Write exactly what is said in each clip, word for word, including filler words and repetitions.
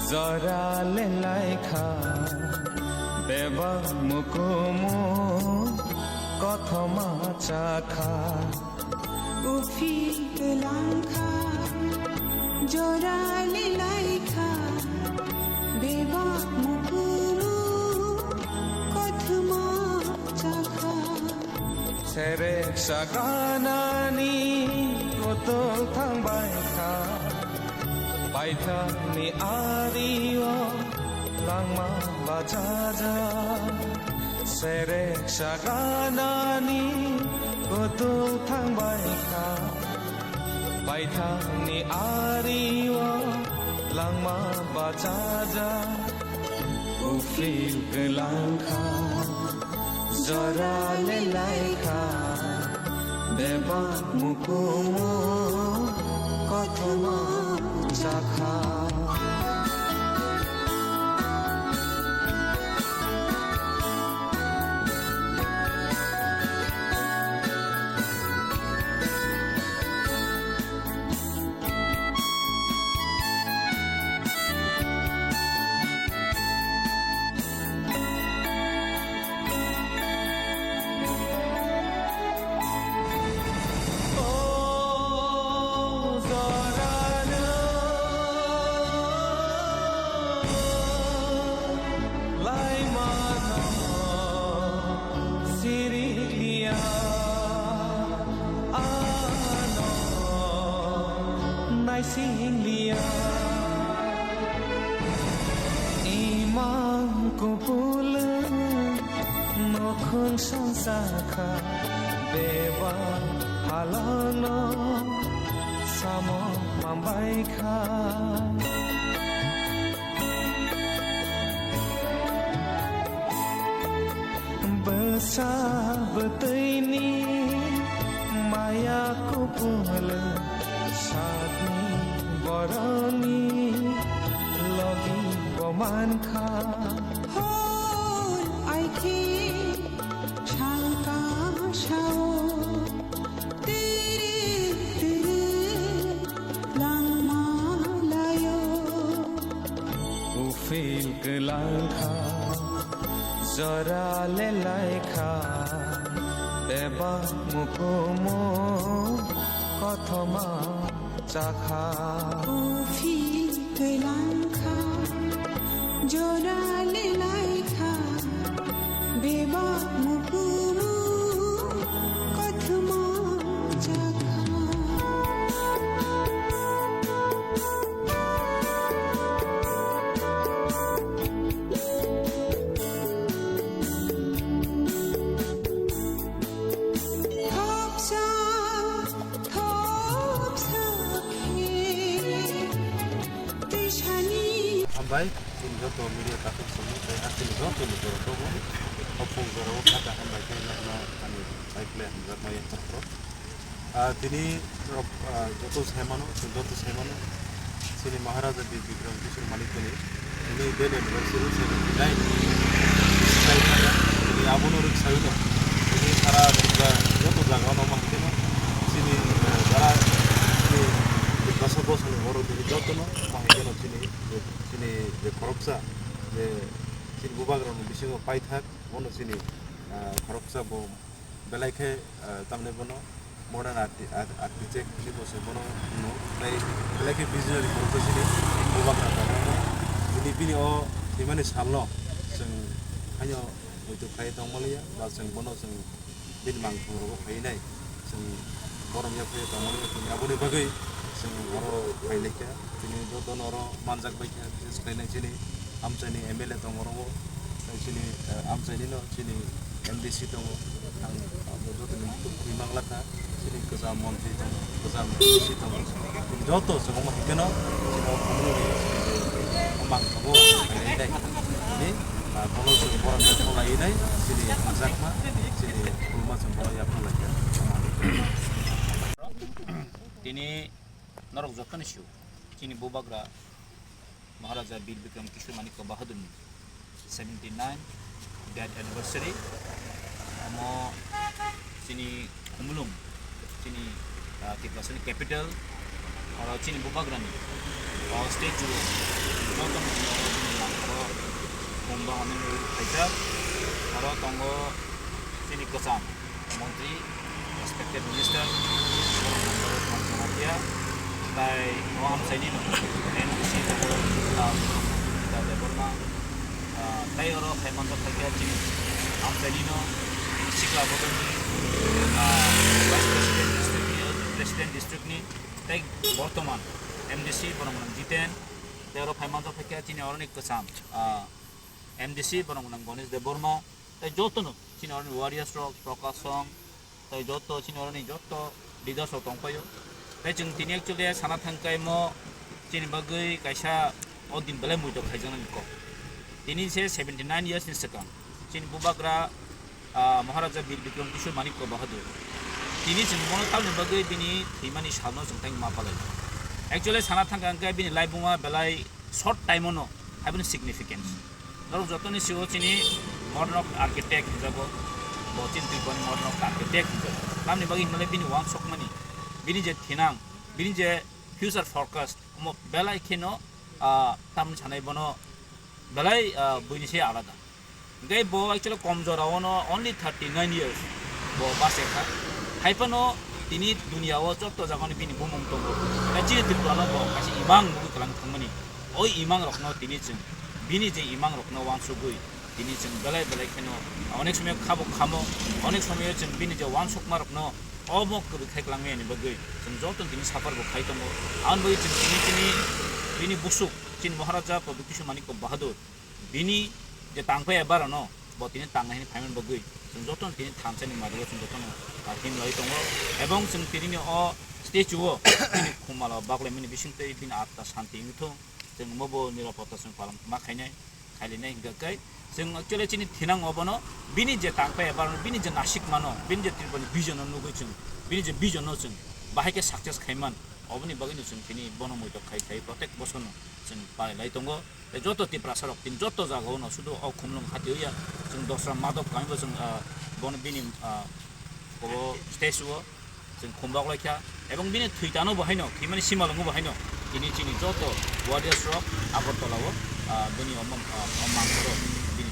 Jora le laikha, bebak mukumu kothoma chakha. Uphil langkha, jora le laikha, bebak mukumu kothoma chakha. Serek saganani kotol thangbai kha, paithakni ario langma bachaja. Serek saganani kotol thangbai kha, paithakni ario langma bachaja. Uphil kwlangkha, jora le laikha, bebak mukumu kothoma chakha. Sirikliya ano naisingliya. Imang kupul nokhung songsa kha, beba halangno samo mambai kha. Bwsa bwtwini maya kupul sakni boroni logi bo mankha. Hor aithe sangka sao tere tere langma layo. Uphil kwlangkha, jora le laikha, bebak mukumu kothoma chakha. Uphil kwlangkha, jora le laikha, bebak mukumu kothoma chakha. Thopsa, thopsa khe twisani. Hambai, chini joto media takhuk songwi tei hasteni joto ni borok rokbo o phung jorao kha kaham bai khe nokno ani bai khlai hamjakma yaphar phro. Ah, tini rok, ah, joto sai mano, chwng joto sai mano, chini Maharaja Bir Bikram Kishore Manik Toni, tini dead anniversary seventy nine, tini abono rwk sai no, tini sara Tripura joto jaga no ma hwnkhe no, chini, eh, jara chini Tiprasa bosong ni borok tini joto no ma hwnkhe no chini, chini je khoroksa, je chini bubagra ni bisingo paithak, bono chini, ah, khoroksa bo belai khe, ah, tamni bono modern arti-, ar-, architect hinwi bo se bono hino. Tei belai khe visionary borok khe chini bubagra tongo. Tini bini o thwimani salno chwng haino muitu khlai tongmaliya, ba chwng bono chwng bini mangthang rogo phai nai, chwng borom ya phai tongmaliya. Tini aboni bagwi chwng oro phai laikha. Tini jotono oro manjak bai kha, bises khlainai chini amchaini M L A tongo oro, tei chini, eh, amchaini no chini M D C tongo, ang abo jotoni muitu khwi mangla kha, chini kwcham montri tongo, kwcham M D C tongo, chini joto chwngno hwnkhe no chini o khumuluni chini o mangthogo khainai tei chini, ah, bono chwng borom yaphang lai nai, chini hamjakma, chini khulma chwng bono yaphang lai kha. Tini norok jotono sio, chini bubagra Maharaja Bir Bikram Kishore Manikya Bahadurni seventy nine death anniversary. Omo chini Khumulwng, chini, ah, Tiprasani capital, oro chini bubagrani, ah, statue jotono Ani khaijak, oro tongo chini kwcham montri, respected minister, Purna Nandal Kumaar Jamatia, tai o amchaini no M D C tongo, ah, Gita Debbarma, ah, tai oro phaimanjak phaikha chini amchaini no, chini sikla bodolni, ah, vice president district ni, president district ni, tai bortoman M D C borok nang Jiten, tai oro phaimanjak phaikha chini oroni kwcham, ah, M D C borok nang Ganesh Debbarma, tai jotono chini oroni warriors rok, Prakash Song, tai joto chini oroni joto leaders rok tongpaio. Tai chwng tini actually sana thangkai mo chini bagwi kaisa o din belai muitok khaijaknani kok. Tini se seventy nine years ni swkang chini bubagra, ah, Maharaja Bir Bikram Kishore Manikya Bahadur. Tini chwng bono tamni bagwi bini thwimani salno chwng tei ma palai. Actually sana thangka hwnkhe bini laibuma belai short time-o no haiboni significance. Norok jotoni sio chini modern architect hinjago, bo chini Tripurani modern architect hinjago. Tamni bagwi hinmale bini uansukmani, bini je thinang, bini je future forecast, omo belai kheno, ah, tamni sanai bono belai, ah, buini se alada. Hingke bo actually kom jora ono only thirty nine years bo bachekha. Haiphano tini dunia o joto jagani bini bumung tongo. Tei chini Tripura no bo kaisa imang nugwi kwlang thangmani. O imang rokno tini chwng bini je imang rokno uansugwi tini chwng belai belai kheno onek somoy khabuk khamo, onek somoy chwng bini je uansukma rokno omo kwrwi khai kwlangmani bagwi chwng joto tini suffer bo khai tongo. Aboni bagwi chwng tini chini bini busuk chini Maharaja Pradyut Kishore Manikya Bahadur bini je tangpai ebarano bo tini tangnai hwnwi phaimani bagwi chwng jotono tini thansa ni mario chwng jotono, ah, himlai tongo. Ebong chwng tini o statue o bini khumalo baklaimani bisingtwi bini atma santi wngthung, chwng omo bo nirapotta chwng palan ma khainai, khailainai hingka khe chwng actually chini thinang obono bini je tangpai ebarano bini je nasik mano bini je Tripurani vision no nugwi chwng bini je vision no chwng bahai khe success khaiman oboni bagwino chwng tini bono muitok khai khai protek bosorno chwng palai lai tongo. Tei joto Tiprasa rok tini joto jaga o no sudu o Khumlwng hati ya chwng dosra madok kami bo chwng, ah, bono bini, ah, kobo statue o chwng khumbok lai kha ebong bini thwi tano bo haino thwimani simalwngo bo haino tini chini joto warriors rok Agartala o, ah, bini omang, ah, omang rok bini,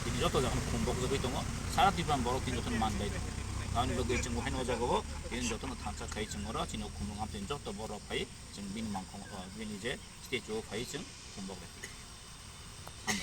bini joto jaga no khumbok jagwi tongo sara Tripura borok tini joto no man bai tongo. Tamoni bagwi chwng bo haino o jaga o tini joto no thansa khai chwng oro chini o Khumlwng hamtini joto borok phai chwng bini mangkhong, ah, bini je statue o phai chwng khumbok lai.